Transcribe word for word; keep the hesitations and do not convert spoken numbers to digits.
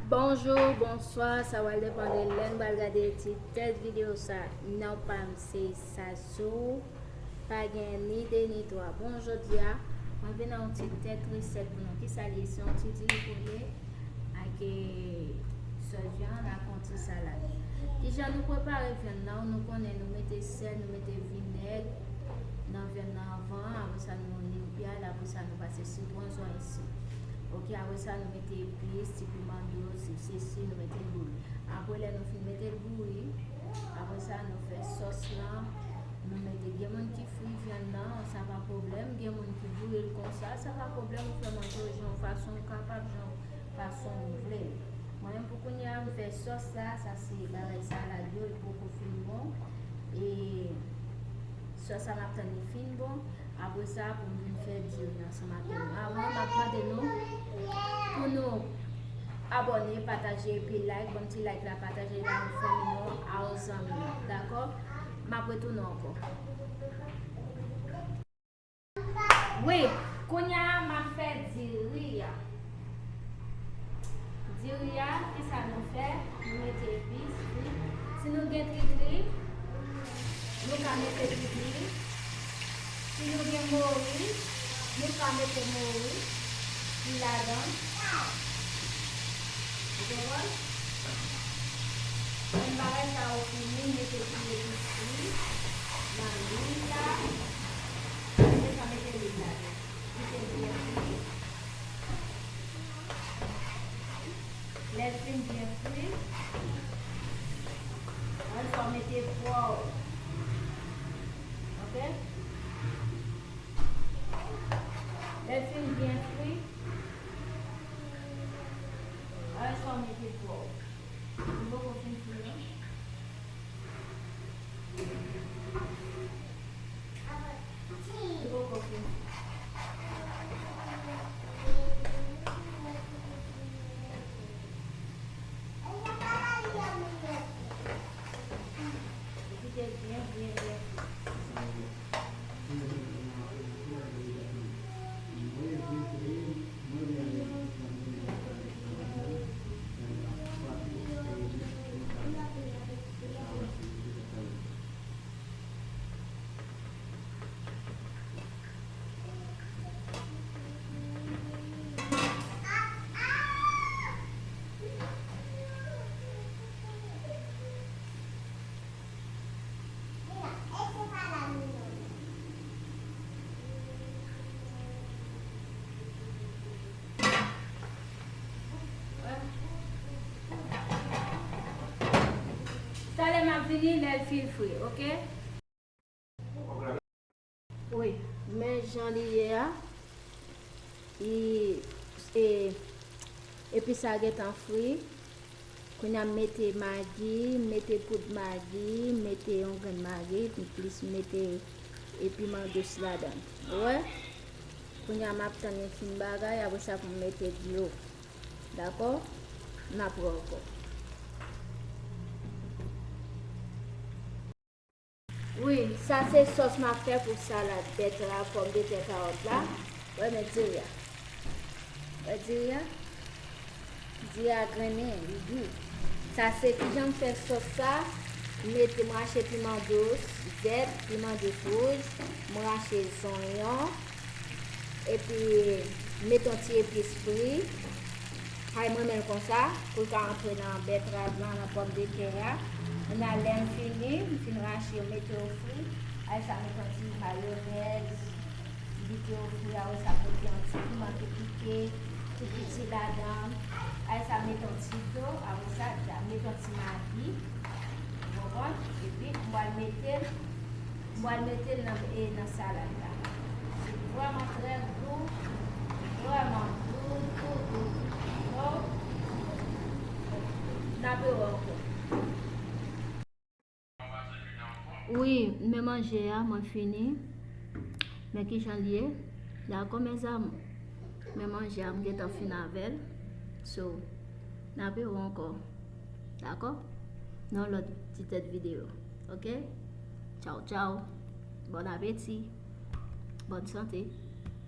Bonjou, bonswa, sa pral depann de lè n pral gade ti tèt videyo sa. Non pa m se Sasou, pa gen ni de ni twa. Bon, jodi a, mwen vin ak yon ti tèt resèt pou nou. Kisa l ye? Se yon ti diri pole ak, eh, sòs vyann ak yon ti salad. Kijan nou prepare vyann nan? Nou konnen nou mete sèl, nou mete vinèg nan vyann nan anvan, apre sa nou limpe l, apre sa nou pase sitwon, zonyon, isi. Oke, apre sa nou mete epis, ti piman dous, ti sesi, nou mete l bouyi. Apre lè nou fin mete l bouyi, apre sa nou fè sòs lan, nou mete, gen moun ki fri vyann nan, sa pa pwoblèm, gen moun ki bouyi l konsa, sa pa pwoblèm, ou fè manje w jan w fason w kapab, jan w fason w vle. Mwen menm pou kounye a, m fè sòs la, sa se bagay salad yo, li poko fin bon. E sòs la m ap tann li fin bon. Apre sa, pou m vin fè diri ansanm avè nou. Avan, m ap mande nou pou nou abòne, pataje, epi like. Ban m ti like la, pataje la, fanmi nou, a zanmi nou. Dakò? M ap retounen ankò. Wi, kounye a m ap fè diri a. Diri a, kisa nou fè? Nou mete epis, wi. Si nou gen tritri, nou ka mete tritri. Si nou gen mori, nou ka mete mori. Li ladan. Ou konprann? Lè bagay sa yo fini, mete ti epis fri nan lwil la. Apre sa, mete lwil ladan. Kite l byen fri. Lè l fin byen fri, apre sa, w mete pwa w. Oke? Lè l fin byen fri, apre sa, w mete pwa w. Li poko fin fri, non. Li poko fin fri. Kite l byen, byen, byen fri. Talè m ap vini lè l fin fri, oke? Wi, men jan li ye a. Li, e, epis sa gentan fri. Kounye a m mete magi, m mete poud magi, m mete yon grenn magi, plis m mete, e, piman dous ladan. Ou wè? Kounye a m ap tann li fin bagay, apre sa pou m mete dlo. Dakò? N ap wè ankò. Wi, sa se sòs m ap fè pou salad bètrav, pòmdetè, kawòt la. Wè, men diri a. Wè diri a? Diri a grennen, li dou. Sa se kijan m fè sòs sa. M mete, m rache piman dous vèt, piman dous wouj, m rache zonyon. Epi, m mete yon ti epis fri. Hay, m renmen l konsa, pou l ka antre nan bètrav lan, nan pòmdetè a. Kounye a, lè m fini, m fin rache, m mete yo fri. Hay sa, m mete yon ti mayonèz, m kite yo fri, apre sa, m mete yon ti piman ki pike, ki piti ladan. Hay sa, m mete yon ti dlo, apre sa, m mete yon ti magi. Ou konprann? Epi, m pral mete l, m pral mete l nan, e, nan salad la. Se vrèman trè gou, vrèman gou, gou, gou. So, n ap wè ankò. Wi, men manje a, mwen fini. Men kijan l ye. Dakò, mezanmi. Men manje a, m gentan fin avè l. So, n ap wè ankò. Dakò? Nan lòt ti tèt videyo. Oke? Tchaw, tchaw. Bon apeti. Bòn sante.